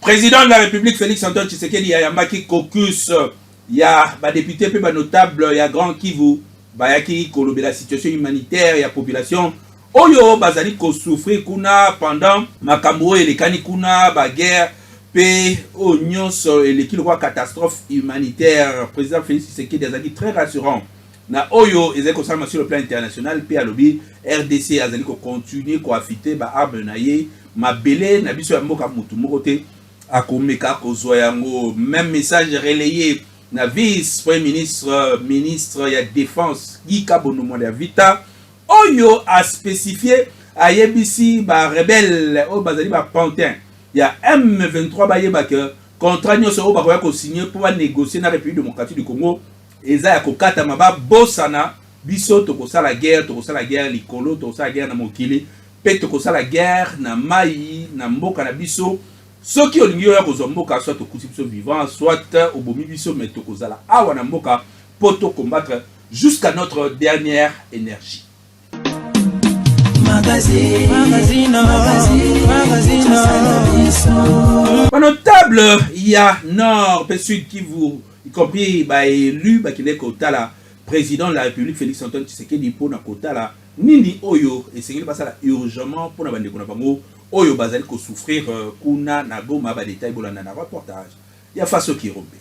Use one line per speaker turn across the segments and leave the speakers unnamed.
Président de la République Félix Antoine Tshisekedi ayambaki caucus ya badéputé mpe banotable ya Grand Kivu. Bayaki kolobela situation humanitaire ya population oyo bazali kosouffrir kuna pendant makambo oyo elekani kuna, baguerre mpe oyo nyonso eleki lokola catastrophe humanitaire. Président Félix Tshisekedi azalaki très rassurant na oyo ezali kosalama sur le plan international, mpe alobi RDC azali kocontinue koaffûter baarmes na ye. Mabele na biso ya mboka, motu moko te akomeka kozwa yango. Même message relayé na vice premier ministre, ministre ya Défense, Guy Kabondo Mwadiamvita, oyo aspécifié, ayebisi barebelles oyo bazali bapantin ya M23 bayeba ke contrat nyonso oyo bakoya kosigne mpo banégocie na République démocratique du Congo eza ya kokatama. Babosana biso, tokosala guerre, tokosala guerre likolo, tokosala guerre na mokili mpe tokosala guerre na mai na mboka na biso. Soki olingi oya kozwa mboka, soit okuti biso vivant, soit obomi biso, mais tokozala awa na mboka mpo tocombattre jusqu'à notre dernière énergie.
Magazine, magazine, magazine.
Banotable ya Nord mpe Sud Kivu, y compris baélu, bakende kotala président de la République Félix Antoine Tshisekedi mpona kotala nini oyo esengeli basala urgemment mpona bandeko na bango oyo bazali kosouffrir kuna na Goma. Badétail, bolanda na reportage ya Faso Kirombe.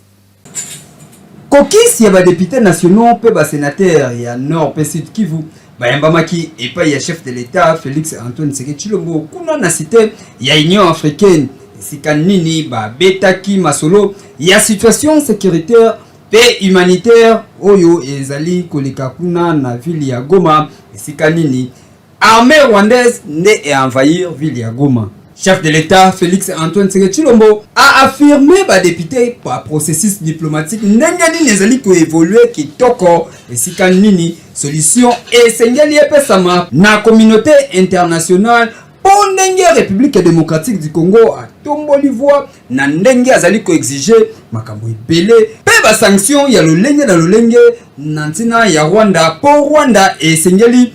Caucus ya badéputé nationaux mpe basénateur ya Nord mpe Sud Kivu bayambamaki epai ya chef de l'État Félix Antoine Tshisekedi Tshilombo kuna na Cité ya Union africaine, esika nini babetaki masolo ya situation sécuritaire mpe humanitaire oyo ezali koleka kuna na ville ya Goma, esika nini armée rwandaise nde eenvahir ville ya Goma. Chef de l'État Félix Antoine Tshisekedi Tshilombo a affirmé badéputé pa processus diplomatique ndenge nini ezali koévolue kitoko, esika nini solution esengeli epesama na communauté internationale, mpo ndenge République démocratique du Congo atomboli voix na ndenge azali koexige makambo ebele mpe basanction ya lolenge na lolenge na ntina ya Rwanda, mpo Rwanda esengeli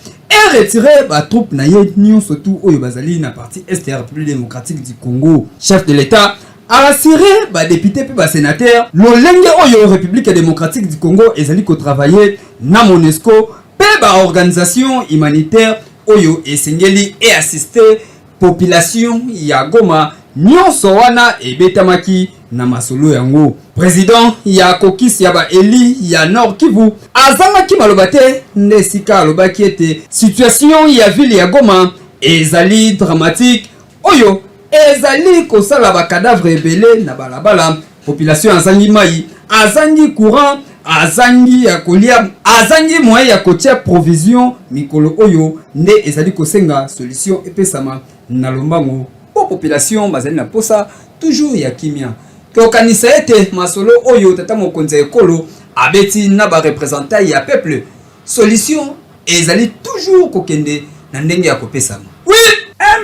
eretire batroupe na ye nyonso tu oyo bazali na partie est ya République démocratique du Congo. Chef de l'État arassuré badéputé mpe basénateur lolenge oyo République démocratique du Congo ezali kotravaille na MONUSCO mpe baorganisation humanitaire oyo esengeli eassiste population ya Goma. Nyonso wana ebetamaki na masolo yango. Président ya caucus ya baélu ya Nord Kivu azangaki maloba te nde esika alobaki ete situation ya ville ya Goma ezali dramatique, oyo ezali kosala bacadavre ebele na balabala. Population azangi mai, azangi courant, azangi ya kolia, azangi moyen ya kotia provision. Mikolo oyo nde ezali kosenga solution epesama na lombango, mpo population bazali na posa toujours ya kimia. Tokanisa ete masolo oyo tata mokonzi ya ekolo abeti na bareprésentant ya peuple, solution ezali toujours kokende na ndenge ya kopesama, oui.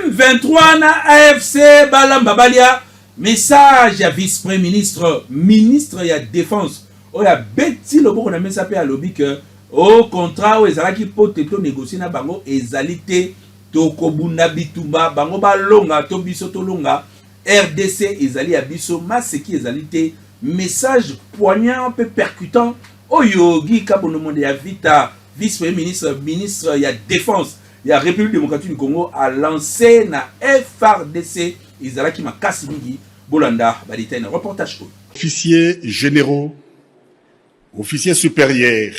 M23 na AFC balamba balia. Message ya vice premier ministre, ministre ya Défense, oyo abeti loboko na mesa mpe alobi ke o contrat oyo ezalaki mpo te tonégocie na bango ezali te. Tokobunda bitumba, bango balonga to biso tolonga, RDC ezali ya biso, maseki ezali te. Message poignant mpe percutant oyo Guy Kabondo Mwadiamvita, vice premier ministre, ministre ya Défense ya République démocratique du Congo, a lancé na FARDC ezalaki makasi mingi. Bolanda badétail na reportage oyo.
Officiers généraux, officiers supérieurs,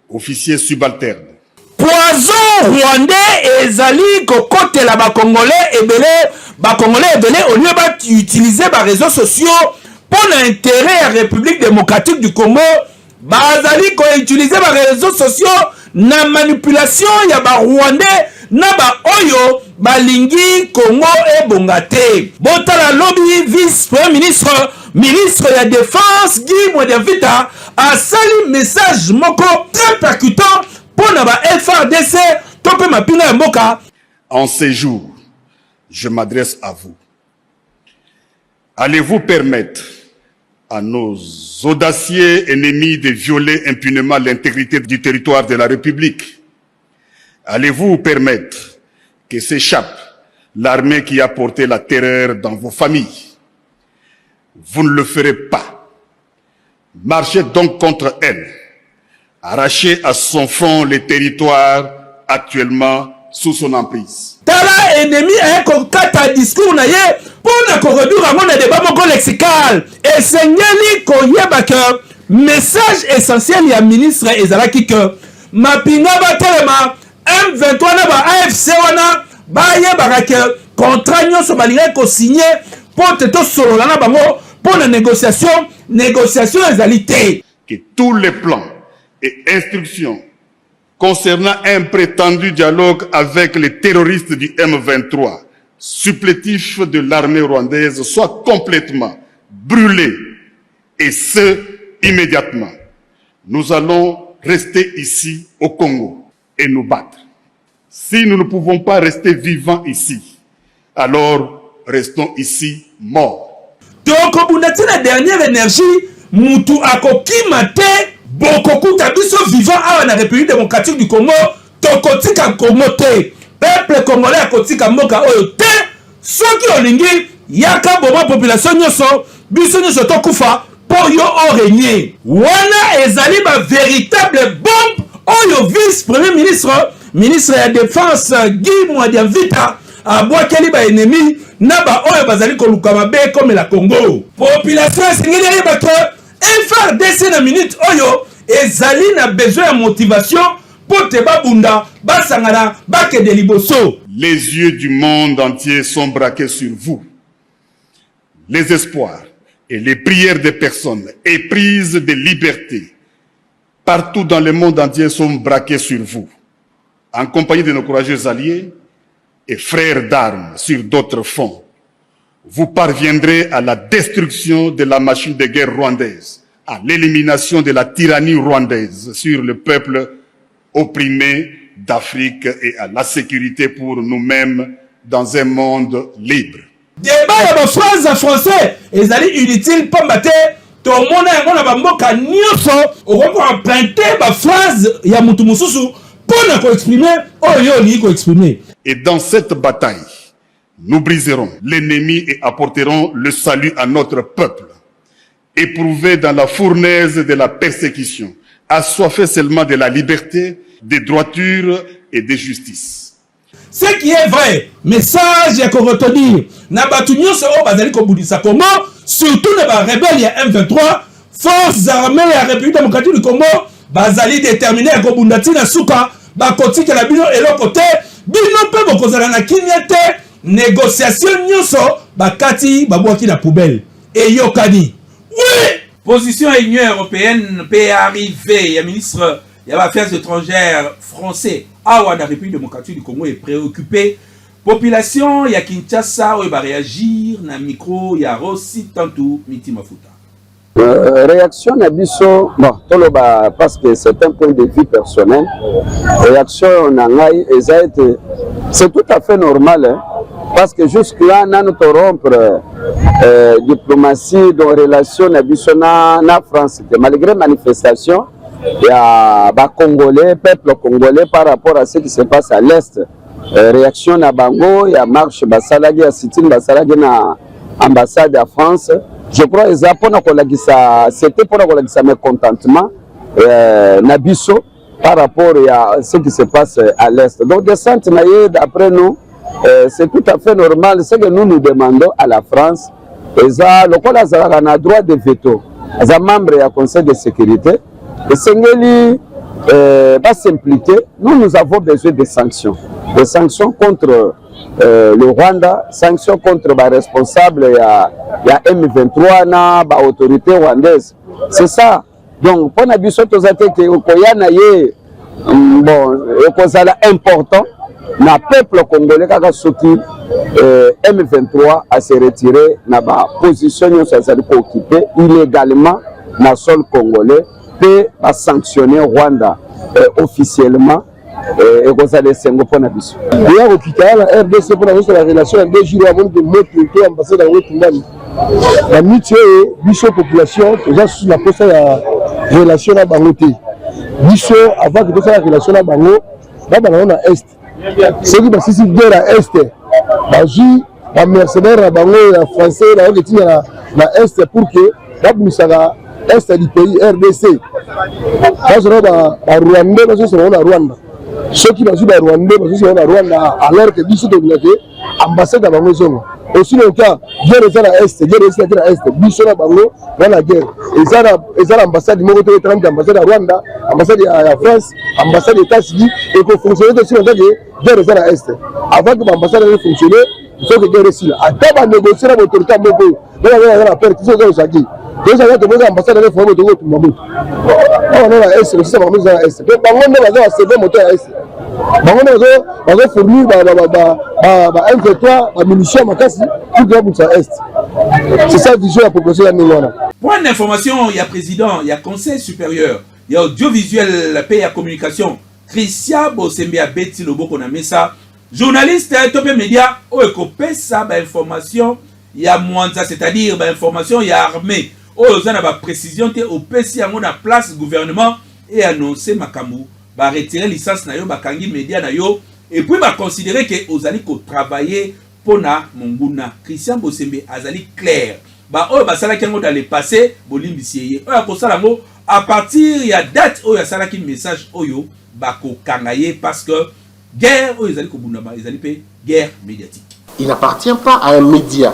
officiers subalternes.
Poison rwandais ezali kokotela bakongolais ebele. Bakongolais ebele, au lieu bautilize baréseaux sociaux mpo na intérêt ya République démocratique du Congo, bazali koutilize baréseaux sociaux na manipulation ya barwandais na baoyo balingi Congo ebonga te. Botala lobi, vice premier ministre, ministre ya Défense, Guy Mwadiamvita, asali message moko très percutant mpo na ba FARDC to mpe mapinga ya mboka.
En ces jours, je m'adresse à vous. Allez-vous permettre à nos audacieux ennemis de violer impunément l'intégrité du territoire de la République? Allez-vous permettre que s'échappe l'armée qui a porté la terreur dans vos familles? Vous ne le ferez pas. Marchez donc contre elle. Arrachez à son front les territoires actuellement sous son emprise.
Tala ennemi aye kokata discours na ye mpo na koreduire yango na debat moko lexical. Esengeli koyeba que message essentiel ya ministre ezalaki que mapinga batelema, M23 na ba AFC wana bayebaka que contrat nyonso balingaki kosigne mpo te tosolola na bango mpo na négociation, négociation ezali te.
Que tous les plans et instructions concernant un prétendu dialogue avec les terroristes du M23, supplétifs de l'armée rwandaise, soient complètement brûlés, et ce, immédiatement. Nous allons rester ici au Congo et nous battre. Si nous ne pouvons pas rester vivants ici, alors restons ici morts.
Tokobunda ti na dernière énergie, mutu akokima te, bokokuta biso vivant awa na République démocratique du Congo, tokotika Congo te. Peuple congolais akotika mboka oyo te. Soki olingi yaka boma population nyonso, biso nyonso tokufa mpo yo orégner. Wana ezali ba véritable bombe oyo vice premier ministre, ministre ya défense Guy Mwadiamvita abwakeli ba ennemi na baoyo bazali koluka mabe ekomela Congo. Population esengeli ayeba ke FARDC na minute oyo ezali na besoin ya motivation mpo te babunda, basangana, bakende liboso.
Les yeux du monde entier sont braqués sur vous. Les espoirs et les prières des personnes éprises de liberté partout dans le monde entier sont braqués sur vous. En compagnie de nos courageux alliés et frères d'armes sur d'autres fronts, vous parviendrez à la destruction de la machine de guerre rwandaise, à l'élimination de la tyrannie rwandaise sur le peuple opprimé d'Afrique et à la sécurité pour nous-mêmes dans un monde libre.
Débat ya baphrase ya français ezali inutile, pamba te tomona yango na bamboka nyonso. Okoki koemprunter baphrase ya motu mosusu mpo na koexprimer oyo yo olingi koexprimer.
Et dans cette bataille, nous briserons l'ennemi et apporterons le salut à notre peuple, éprouvé dans la fournaise de la persécution, assoiffé seulement de la liberté, de droiture et de justice.
Ce qui est vrai, message ya koretenir na bato nyonso oyo bazali kobundisa Congo, surtout na barebele ya M23, forces armées ya République démocratique du Congo bazali déterminé ya kobunda ntina suka. Bakotikela bino eloko te, bino mpe bokozala na kimia te. Négociation nyonso bakati, babwaki na poubelle. Eyokani, oui.
Position ya Union européenne mpe arrivée ya ministre ya baaffaires étrangères français awa na République démocratique du Congo epréoccupé population ya Kinshasa oyo baréagir na micro ya Rossi Tantu Miti Mafuta.
Réaction na biso, bon, toloba parce que c'est un point de vue personnel, réaction na ngai eza ete c'est tout à fait normal, hein, parce que jusque là nanu torompre diplomatie, donc relation na biso na France te, malgré manifestation ya bacongolais, peuple congolais, par rapport à ce qui se passe à l'Est, réaction na bango ya marche basalaki, ya sit-in basalaki na ambassade ya France, je crois eza mpona kolakisa, c'était mpona kolakisa mécontentement na biso par rapport ya ce qui se passe à l'Est. Donc descente na ye, d'après nous, c'est tout à fait normal. Ce que nous nous demandons à la France, eza lokola azalaka na droit de veto, aza membre ya Conseil de sécurité, esengeli bas'impliquer. Nous, nous avons besoin de sanctions, des sanctions contre le Rwanda, sanctions contre baresponsable ya M23 na baautorité rwandaise. C'est ça. Donc mpona biso toza te ke koya na ye, bon, ekozala important na peuple congolais kaka soki M23 ase retire na baposition nyonso azali kooccuper illégalement na sol congolais, mpe basanctionne Rwanda officiellement, ekozala esengo mpona biso.
Koya kokita ya na RDC mpona kosala relation ya 2 jours, amoni ke moto to ambassade yango etumbami na miti oyo. Biso population toza susu na posa ya relation na bango te. Biso, avant ke tosala relation na bango, babanda ngo na Est. Soki basisi guerre ya Est, bazwi bamercenaire na bango ya français, bayoki etinda. na est pour que babumisaka est du pays RDC. Bazwa ba Rwandais, bazosala bango na Rwanda. Soki bazwi ba Rwandais, bazosala bango na Rwanda, alors que biso tolingaka ambassade na bango ezonga. Aussi longtemps guerre eza na est, guerre esila te na est, biso na bango wana guerre eza na ambassade moko te etalami. Ambassade ya Rwanda, ambassade ya France, ambassade ya États-Unis ekofonctionne te aussi longtemps que guerre eza na est. Avant que baambassade efonctionne, il faut que guerre esila. Ata banégocie na baautorité moko oyo baza na perte, soki ozalaki tozalaki toboza ambassade ane fo tokoki kotumba moto awa na est, kosisa bango eza na est. Mpe bango nde baza baserve moto ya est, bango nde bazofournir ba M23 bamunition makasi pour que babundisa est. C'est ça vision ya population ya ndenge wana.
Point d'information ya président ya Conseil supérieur ya audiovisuel mpe ya communication, Christian Bosembe, abeti loboko na mesa. Journaliste to mpe média oyo ekopesa bainformation ya mwanza, c'est-à-dire bainformation ya armée oyo oza na baprécision te, opesi yango na place gouvernement eannonce makambo, baretire licence na yo, bakangi média na yo et puis baconsidere ke ozali kotravaille mpo na monguna. Christian Bosembe azali clair. Baoyo basalaki yango dans le passé, bolimbisi ye. Oyo akosala yango à partir ya date oyo asalaki message oyo, bakokanga ye, parce que guerre oyo ezali kobundama ezali mpe guerre médiatique.
Il n'appartient pas à un média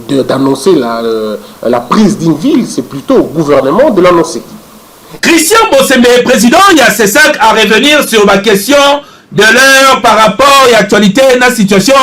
d'annoncer la prise d'une ville, c'est plutôt au gouvernement de l'annoncer.
Christian Bosembe, président ya CSAC, à revenir sur ma question de l'heure par rapport à l'actualité na situation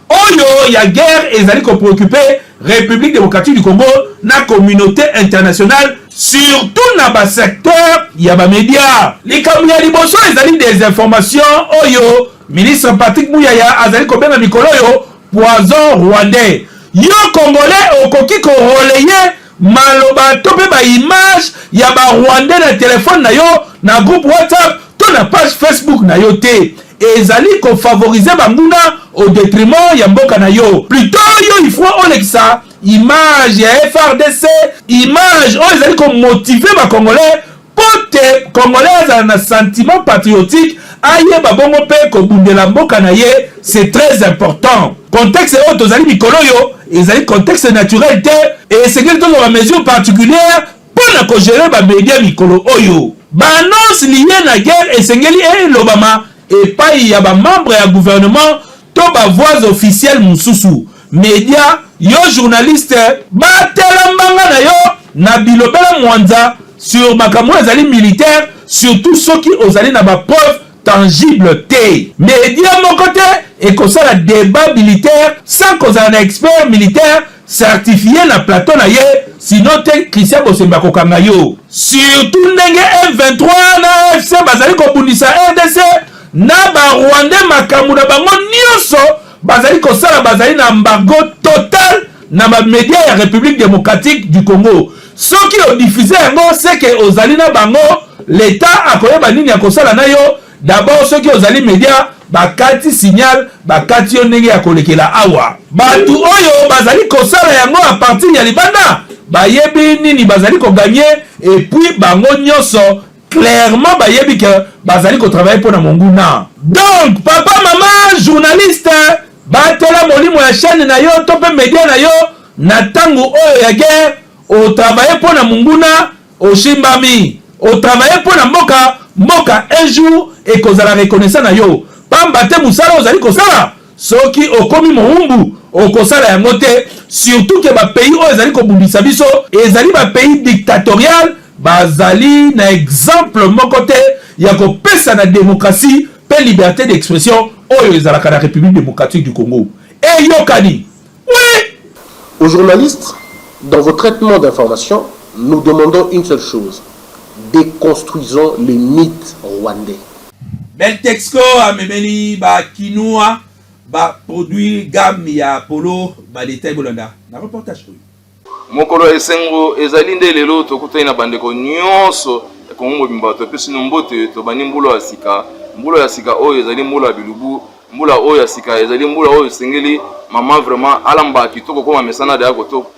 oyo ya guerre ezali kopréoccuper République démocratique du Congo na communauté internationale, surtout na basecteur ya bamédia. Likambo ya liboso ezali désinformation oyo ministre Patrick Muyaya azali kobenga mikolo oyo poison rwandais. Yo Congolais, okoki korelayer maloba to mpe baimage ya Barwandais na telefone na yo, na groupe WhatsApp to na page Facebook na yo te. Ezali kofavorize banguna au détriment ya mboka na yo. Plutôt yo, il faut olekisa image ya FARDC, image oyo ezali komotive Bacongolais, mpo te Congolais azala na sentiment patriotique, ayeba bongo mpe kobundela mboka na ye. C'est très important. Contexte oyo tozali mikolo oyo ezali contexte naturel te. Esengeli tozwa bamesure particulière mpo na kogérer bamédia mikolo oyo. Baannonce liée na guerre esengeli elobama epai ya bamembre ya gouvernement to bavoies officielles mosusu. Média, yo journaliste, batela mbanga na yo na bilobela mwanza sur makambo oyo ezali militaire, surtout soki ozali na bapreuve tangible te. Média moko te ekosala débat militaire sans kozala na expert militaire certifié na plateau na ye, sinon te Christian Bosembe akokanga yo. Surtout ndenge M23 na AFC bazali kobundisa RDC na Barwandais, makambo na bango nyonso bazali kosala, bazali na embargo total na bamédia ya République démocratique du Congo. Soki odiffuse yango, seke ozali na bango, l'État akoyeba nini akosala na yo. D'abord, soki ozali média, bakati signal, bakati yo ndenge ya kolekela awa. Bato oyo bazali kosala yango à partir ya libanda bayebi nini bazali kogagner et puis bango nyonso clairement bayebi ke bazali kotravaille mpo na monguna. Donc papa, mama journaliste, batela molimo ya chaîne na yo to mpe média na yo na ntango oyo ya guerre. Otravaille mpo na monguna, oshimbami. Otravaille mpo na mboka, mboka un jour ekozala reconnaissant na yo, pamba te mosala ozali kosala, soki okomi mowumbu, okosala yango te. Surtout ke bapays oyo ezali kobundisa biso ezali bapays dictatorial, bazali na exemple moko te ya kopesa na démocratie mpe liberté d'expression oyo ezalaka na République démocratique du Congo. Eyokani, oui.
Aux journalistes, dans vos traitements d'informations, nous demandons une seule chose. Déconstruisons les mythes rwandais.
Beltexco amemeli Bakinois baproduit gamme ya Polo. Badetail, bolanda na reportage oyo.
Mokolo ya esengo ezali nde lelo. Tokutani na bandeko nyonso ya Kongo mobimba, topesi no mbote. Tobandi mbula ya sika. Mbula ya sika oyo ezali mbula ya bilubu. Mbula oyo ya sika ezali mbula oyo esengeli mama vraiment alamba kitoko, koma mesana deya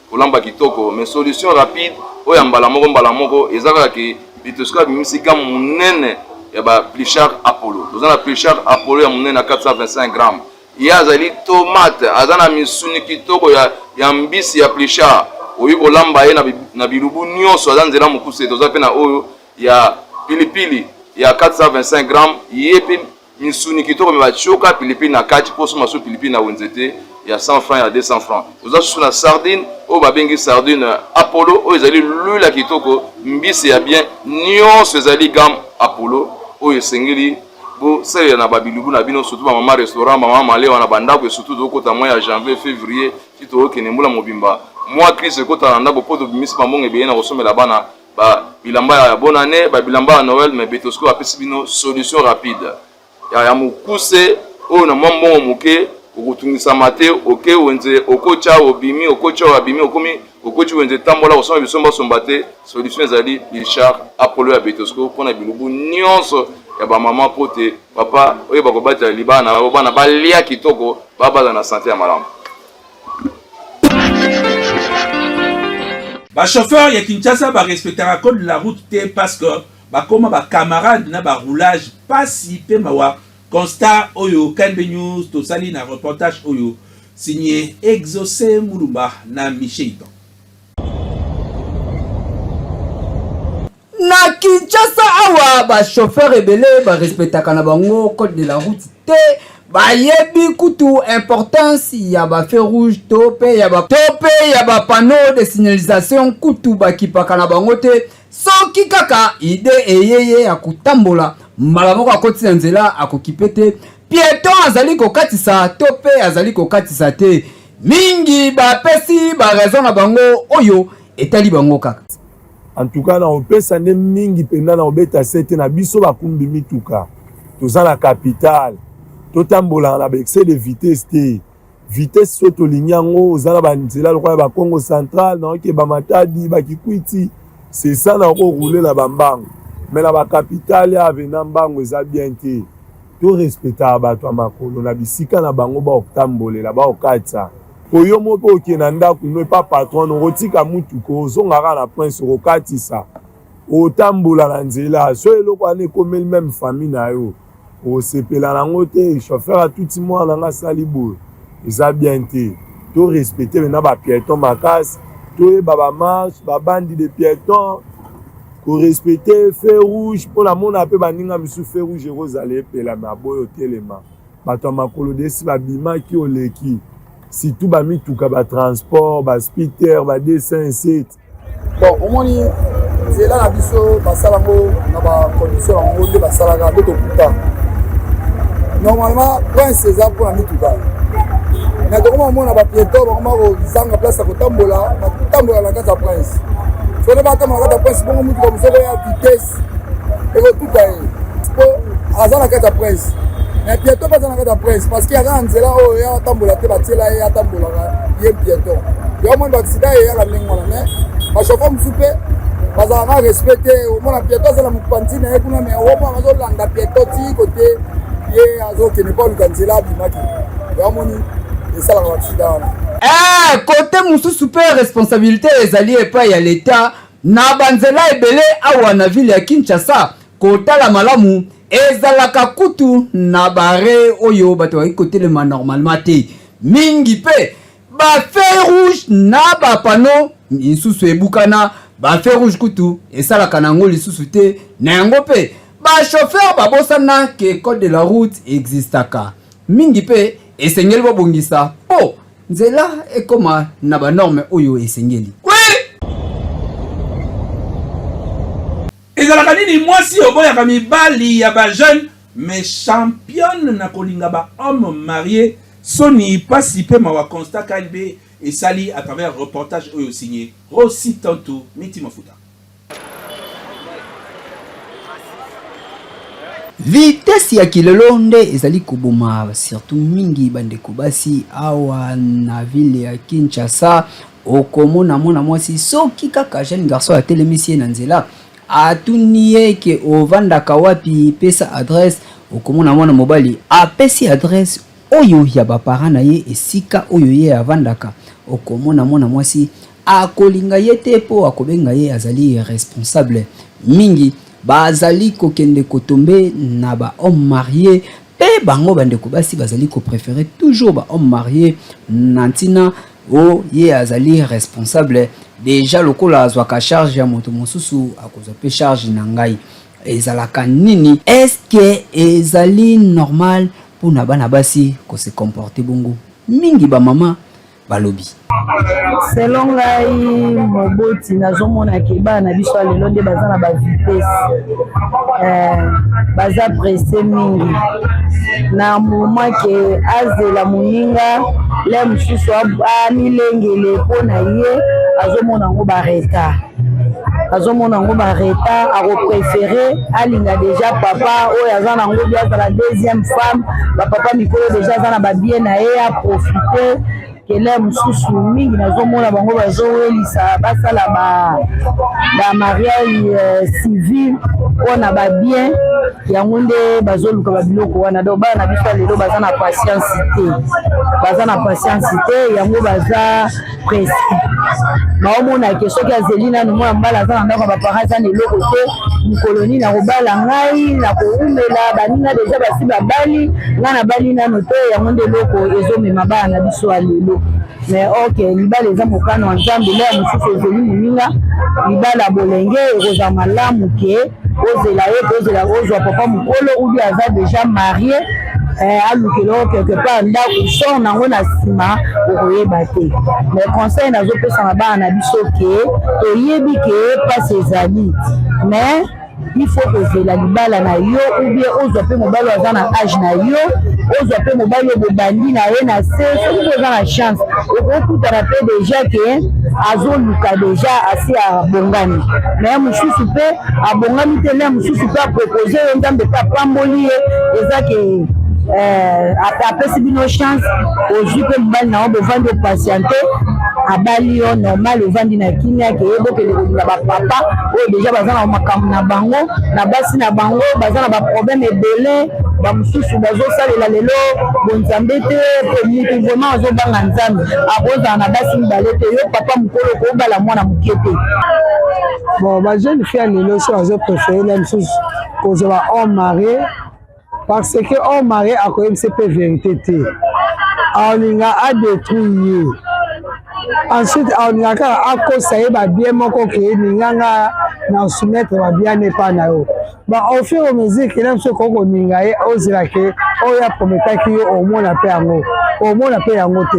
kolamba kitoko. Mais solution rapide oyo ya mbala moko mbala moko eza kaka ke Bitosiko abimisi gamme monene ya bapluchard Apollo. Toza na pluchard Apollo ya monene ya 425 gramme. Ye azali tomate, aza na misuni kitoko ya mbisi ya pluchard. Okoki kolamba ye na bilubu nyonso, aza nzela mokuse. Toza mpe na oyo ya pilipili ya 425 grammes, ye mpe misuni kitoko me batioka pilipili na kati mpo osomba su pilipili na wenze te ya 100 francs, ya 200 francs. Oza susu na sardine oyo babengi sardine Apollo, oyo ezali lula kitoko, mbisi ya bien, nyonso ezali gamme Apollo oyo esengeli bosalela na babilubu na bino, surtout bamama restaurant, bamama malewa na bandako. Surtout tokota mwa ya janvier, février, ti tokokende mbula mobimba, mwa crise ekota na ndako mpo tobimisi bambongo ebele na kosomela bana ba bilamba ya bonne année, ba bilamba ya Noël. Mais Betosco apesi bino solution rapide ya mokuse oyo na mwa mbongo moke, okotungisama te. Oke wenze, okotya, obimi, okotya, abimi, okomi, okoti wenze, tambola kosomba bisombasomba te. Solution ezali Bilchar Apollo ya Betosco mpona bilubu nyonso ya bamama, mpo te papa oyo bakobatela libala na bango, bana balia kitoko, babaza na sante ya malamu.
Bachauffeur ya Kinshasa barespectaka code de la route te parce que bakoma bacamarade na baroulage. Pasi mpe mawa, constat oyo KNB News tosali na reportage oyo signé Exaucé Mulumba na Michel Itan.
Na Kinshasa awa, bachauffeur ebele barespectaka na bango code de la route te. Bayebi kutu importance ya bafeu rouge to mpe ya ba to mpe ya bapanneau de signalisation kutu bakipaka na bango te. Soki kaka idée eyeye ya kotambola, mbala moko akoti na nzela, akokipe te pieton azali kokatisa to mpe azali kokatisa te. Mingi bapesi baraison na bango oyo etali bango kaka.
En tout cas, naopesa nde mingi mpenza na kobeta sete na biso bakumbi mituka. Toza na capitale, totambolaka na baexcès de vitesse te. Vitesse so tolingi yango, oza na banzela lokola bakongo central, naoke bamatadi, bakikwiti, c'est ça, na koroule na bambango. Mais na bacapitale ya vena, mbango eza bien te. Torespectaka bato ya makolo na bisika na bango baotambolela, baokatisa. Po yo moko mpe okende na ndako no epa patron, okotika mutuka, ozonga kaka na prince, okokatisa, otambola na nzela. So eloko wana ekomeli meme famille na yo, osepela nango te. Chauffeur atuti mwana nga, asali boye, eza bien te. To respecte mena bapiéton makasi, toyeba bamarche, babandi de piéton, korespecte feu rouge, mpo namona mpe baninga misusu, feu rouge ekozala epela me aboyi otelema. Bato ya makolo desi babimaki, oleki, surtout bamituka batransport, baspiter, ba 207.
Bon, omoni nzela na biso, basala yango na bacondition yango nde basalaka nde tokuta. Normalement prince eza mpona mituka, mais tokoma komona bapieton bakoma kozanga place ya kotambola, batambola na kati ya prince. Soki batambola na kati ya prince bongo, motuka mosusu ya vitesse ekotuta ye po aza na kati ya prince. Mais pieton mpe aza na kati ya prince parce que aza na nzela oyo ye atambola te, batiela ye atambolaka ye pieton. Yo moni baaccident eyaka ndenge wana. Mais bachauffeur mosusu mpe bazalaka respect te. Omona pieton aza na mopanzi na ye kuna, mais omona azolanda pieton ti kote ye azokende mpo aluka nzela abimaki. Yo moni esalaka baaccident wana.
Eh, kote mosusu mpe responsabilité ezali epai ya leta. Na banzela ebele awa na ville ya Kinshasa, kotala malamu, ezalaka kutu na bare oyo bato bakoki kotelema normalement te. Mingi mpe ba feu rouge na ba panneau misusu ebukana, ba feu rouge kutu esalaka na yango lisusu te. Na yango mpe ba chauffeur babosana ke code de la route existaka. Mingi mpe esengeli babongisa mpo nzela ekoma na banorme oyo esengeli.
Ezalaka nini? Mwasi oboyaka mibali ya bajeune mais championne na kolinga bahomme marie. Soni, pasi mpe mawa, constat KNB esali à travers reportage oyo signé Rossi Tantu Miti Mafuta.
Vitesse ya kilelo nde ezali koboma surtout mingi bandeko basi awa na ville ya Kinshasa. Okomona mwana mwasi, soki kaka jeune garçon atelemisi ye na nzela, atuni ye ke ovandaka wapi, pesa adresse. Okomona mwana mobali apesi adresse oyo ya baparent na ye, esika oyo ye avandaka. Okomona mwana mwasi akolinga ye te mpo akobenga ye azali irresponsable. Mingi bazali kokende kotombe na bahomme marie mpe bango bandeko basi bazali kopréférer toujours bahomme marie na ntina. O ye azali responsable dejà lokola azwaka charge ya moto mosusu akozwa pe charge na ngai. Ezalaka nini? Est-ce que ezali normal pona bana basi ko se comporter bongo? Mingi ba mama balobi.
Selon ngai moboti nazomona ke bana na biso ya lelo nde baza na ba vitesse eh, baza presse mingi na moment ke azela moninga le mosusu amilengele mpo na ye azomona yango ba retard azomona yango ba retard akoprefere alinga deja papa oyo aza na ngo bi azala deuxième femme bapapa mikolo deja aza na babie na ye aprofite kele mosusu mingi nazomona bango bazowelisa basala ba, ba mariage euh, civil mpo na babien yango nde bazoluka babiloko wana donc bana na biso ya lelo baza na patience te baza na patience te yango baza presse baomona ke soki azeli nanu mwana mobali aza na ndako ya baparent aza na eloko te mokolo nini akobala ngai nakowumela baninga deja basi babali ngai nabali nano te yango nde eloko ezomema bana na biso ya lelo mais ok libala eza mokano ya nzambe lea mosusu ezeli moninga libala ya bolenge ekozala malamu ke ozela ye ozela ozwa papa mokolo ubi aza deja marie eh, alukela yo quelque part ndako sor nango na nsima okoyeba te mais conseil nazopesa na bana na biso ke toyebi ke mpasi ezali mais il faut kozela libala na yo ou bien ozwa mpe mobali oyo aza na age na yo ozwa mpe mobali oyo bobandi na ye na se soki mpe oza na chance okokutana mpe deja ke azoluka deja asi abongani me mosusu mpe abongami te le mosusu mpe apropose yo nzambe mpe apamboli ye eza ke eh, apesi bino chance ozwi mpe mobali na yo bovandi opatiente abali yo normal ovandi na kimia ke bokende kolinga bapapa oyo deja baza na makambo na bango na basi na bango baza na baproblème ebele bamosusu bazosalela lelo bonzambe te po mutu vraiment azobanga nzambe akozala na basi mibale te yo papa mokolo okobala mwana moke te
bon bajeune fille ya lelo so azo préféré na mosusu kozwa ba homme marie parce que homme marie akoyebisa mpe verité te aolinga adétruire ye ensuite aolinga kaka akosa ye babien moko ke ninga nga na soumettre babien epa na yo ba au fur et à mesure ke na biso okoki koninga ye ozela ke oyo aprometaki yo omona mpe yango omona mpe yango te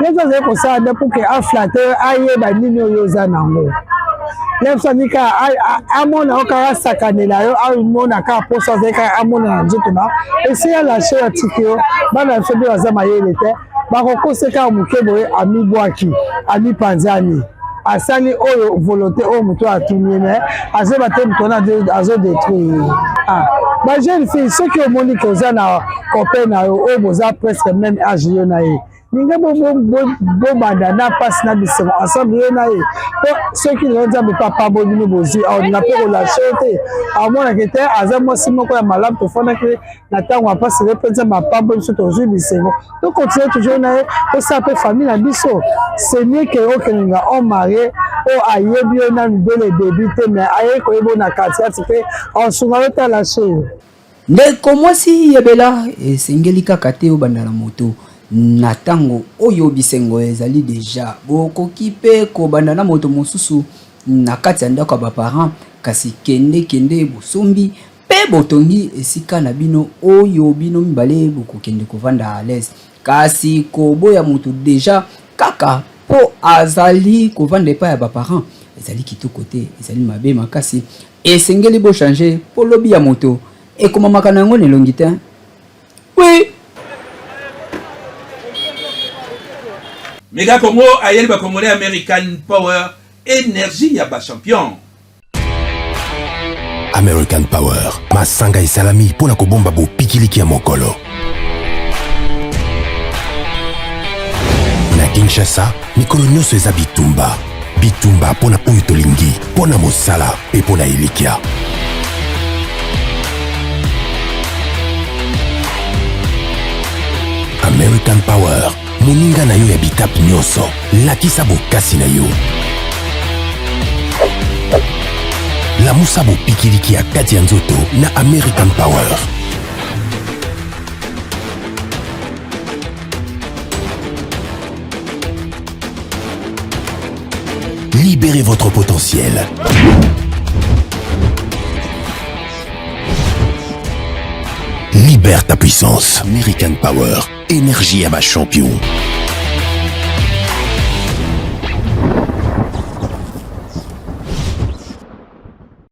ye mpe azali kosala nde pour ke aflate yo ayeba nini oyo oza nango ye biso alingi kaka amona yo kaka asakanela yo amona kaka mposa azali kaka amona na nzoto na esi alashe yo atiki yo bana biso mpe baza mayele te bakokose kaka moke boye amibwaki amipanzani asali oyo volonté oyo moto atuni ye mais azoyeba te moto wana azodétruire ye ah, bajeune fille soki omoni ke oza na copain na yo oyo boza presque même age yo na ye ninga bobanda na mpasi na bisengo ensemble yo na ye mpo soki lelo nzambe mpe apamboli bino bozwi aolinga mpe kolashe yo te amonake te aza mwasi moko ya malamu tofandaki na ntango ya mpasi lelo mpe nzambe apamboli biso tozwi bisengo to continuer toujours na ye tosala mpe famille na biso c'est mieux que okelinga homme marié oyo ayebi yo nanu dès le début te mais aye koyeba yo na katikati mpe asunga yo tala se yo
Ndeko mwasi yebela esengeli kaka te obanda na moto na tango oyo bisengo ezali deja bokoki pe kobanda na moto mosusu na kati ya ndako ya ba parents kasi kende kende bosombi Pe botongi esika na bino oyo bino mibale bokokende kovanda à l'aise. Kasi koboya mutu dejà kaka po azali kovanda epai ya ba parents ezali kitoko te, ezali mabe makasi. Esengeli bo changer po lobi ya moto ekomamaka na yango na elongi tein. Oui!
Mega Congo ayeli ba Congolais American Power energie ya ba champion.
American Power, masanga esalami mpo na kobomba bopikiliki ya mokolo. Na Kinshasa, mikolo nyonso eza bitumba. Bitumba mpo na oyo tolingi, mpo na mosala mpe mpo na elikya. American Power, moninga na yo ya bitape nyonso, lakisa bokasi na yo. Lamusa bopikiliki ya kati ya nzoto na American Power. Libérez votre potentiel. Libère ta puissance. American Power. Énergie à ma champion.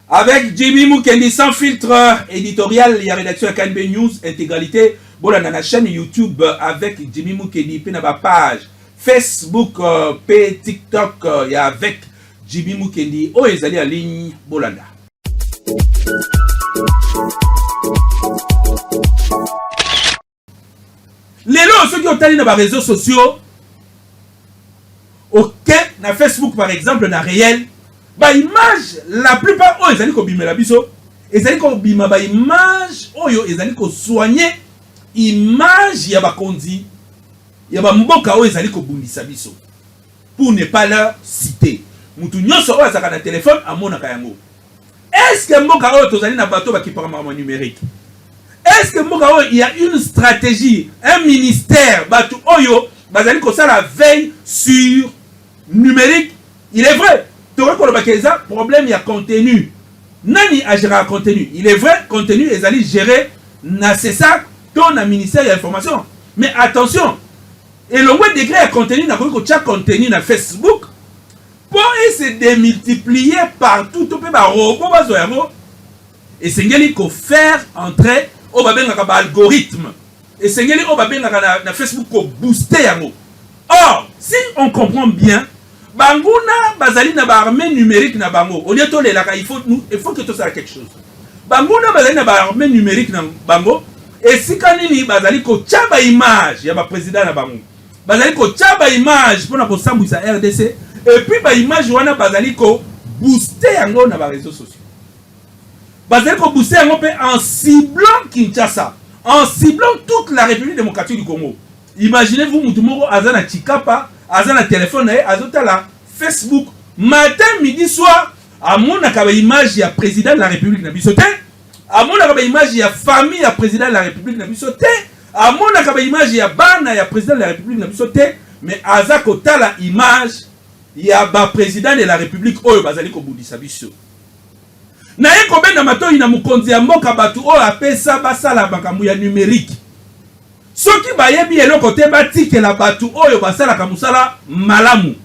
Avec Jimmy Mukendi sans filtre éditorial ya rédaction ya KNB News intégralité bolanda na chaîne YouTube avec Jimmy Mukendi pe na ba page Facebook euh, pe TikTok euh, ya avec Jimmy Mukendi oyo ezali en ligne bolanda. Lelo soki otali na ba réseaux sociaux oke na Facebook par exemple na réel ba image la plupart oyo ezali kobimela biso ezali kobima ba image oyo ezali kosoigne image ya bakonzi ya bamboka oyo ezali kobundisa biso pour ne pas leur citer mutu nyonso oyo azalaka na telefone amonaka yango Est-ce que mboka oyo tozali na bato bakipaka makambo numérique? Est-ce que mboka oyo il y a une stratégie, un ministère bato oyo bazali kosala veille sur numérique? Il est vrai, tokoki koloba ke eza problème ya contenu. Nani agéraka contenu? Il est vrai, contenu ezali géré na CESAC to na ministère ya information. Mais attention, elongwe degré ya contenu nakoki kotia contenu na Facebook Mpo e se demultiplier partout to mpe ba robots bazwa yango, esengeli ko faire entrer oyo babengaka ba algorithmes. Esengeli oyo babengaka na, na Facebook ko booster yango. Or, si on comprend bien, banguna bazali na ba armées numériques na bango. Au lieu tolelaka, il faut, nous, il faut que tosala quelque chose. Banguna bazali na ba armées numériques na bango, esika nini bazali kotia ba images ya ba presidents na bango. Bazali kotia ba image pona kosambwisa rdc et puis ba image wana bazali ko booster yango na ba réseaux sociaux. Bazali ko booster yango pe en ciblant Kinshasa, en ciblant toute la République démocratique du Congo. Imaginez-vous mutu moko aza na Tshikapa, aza na téléphone na ye, azotala Facebook matin, midi, soir, amonaka ba image ya président de la République na biso te, amonaka ba image ya famille ya président de la République na biso te, Amonaka ba image ya bana ya president de la republique na biso te mais aza kotala image ya ba president de la republique oyo bazali kobundisa biso. Naye kobenda matoyi na mokonzi ya mboka batu oyo apesa basala makambo ya numerique soki bayebi eloko te batikela batu oyo basalaka mosala malamu.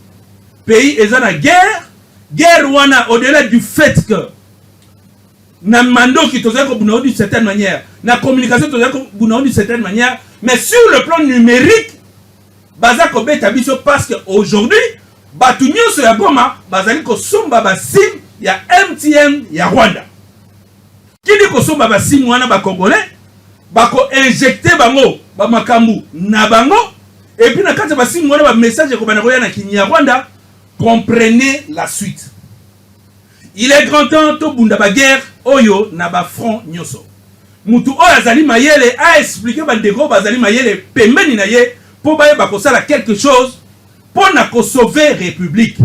Pays eza na guerre, guerre wana au delà du fait que na mandoki tozali kobunda yango d'une certaine manière, na communication tozali kobunda yango d'une certaine manière, mais sur le plan numérique baza kobeta biso parce que aujourd'hui bato nyonso ya Goma bazali kosomba ba sim ya MTN ya Rwanda. Kini kosomba ba sim wana ba Congolais bako injecter bango ba makambo na bango et puis na kati ya ba sim wana ba message ekobanda koya na Kinyarwanda. Comprenez la suite. Il est grand temps tobunda ba guerre oyo na ba front nyoso. Mutu oyo azali mayele a expliquer ba ndeko oyo bazali mayele pembeni na ye po bayeba kosala quelque chose po na ko sauver republique.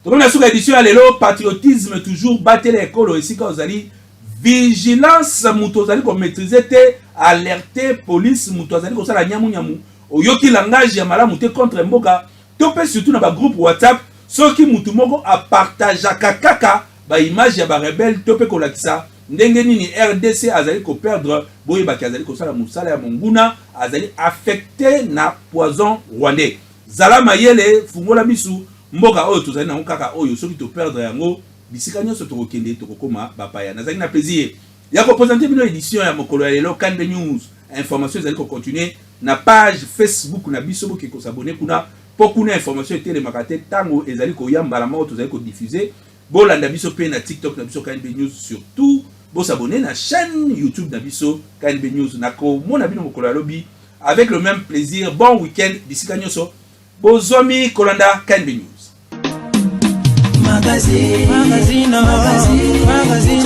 Tokomi na suka edition ya lelo patriotisme toujours batela ekolo esika ozali vigilance moto ozali ko maîtriser te alerte police moto azali kosala nyamu nyamu oyoki langage ya malamu te contre mboka to pe surtout na ba groupe WhatsApp soki moto moko apartageaka kaka ba image ya ba rebelle to pe kolakisa ndenge nini RDC azali ko perdre boyebaki azali kosala mosala ya monguna azali affecte na poison rwandais zala mayele fungola misu Mboka oyo tozali nango kaka oyo soki to perdre yango bisika nionso tokokende tokokoma bapaya. Nazalaki na plaisir ya ko presenter bino edition ya mokolo ya lelo KNB News. Information ezali ko continuer na page Facebook na biso boke ko s'abonner kuna po kuna information etelemaka te tango ezali koya mbala moko tozali ko diffuser. Bolanda biso pe na TikTok na biso KNB News surtout bo s'abonner na chaîne YouTube na biso KNB News. Nakomona bino mokolo ya lobi avec le même plaisir. Bon week-end bisika nionso. Bozwami kolanda KNB News.
Magazine, magazine, magazine, magazine.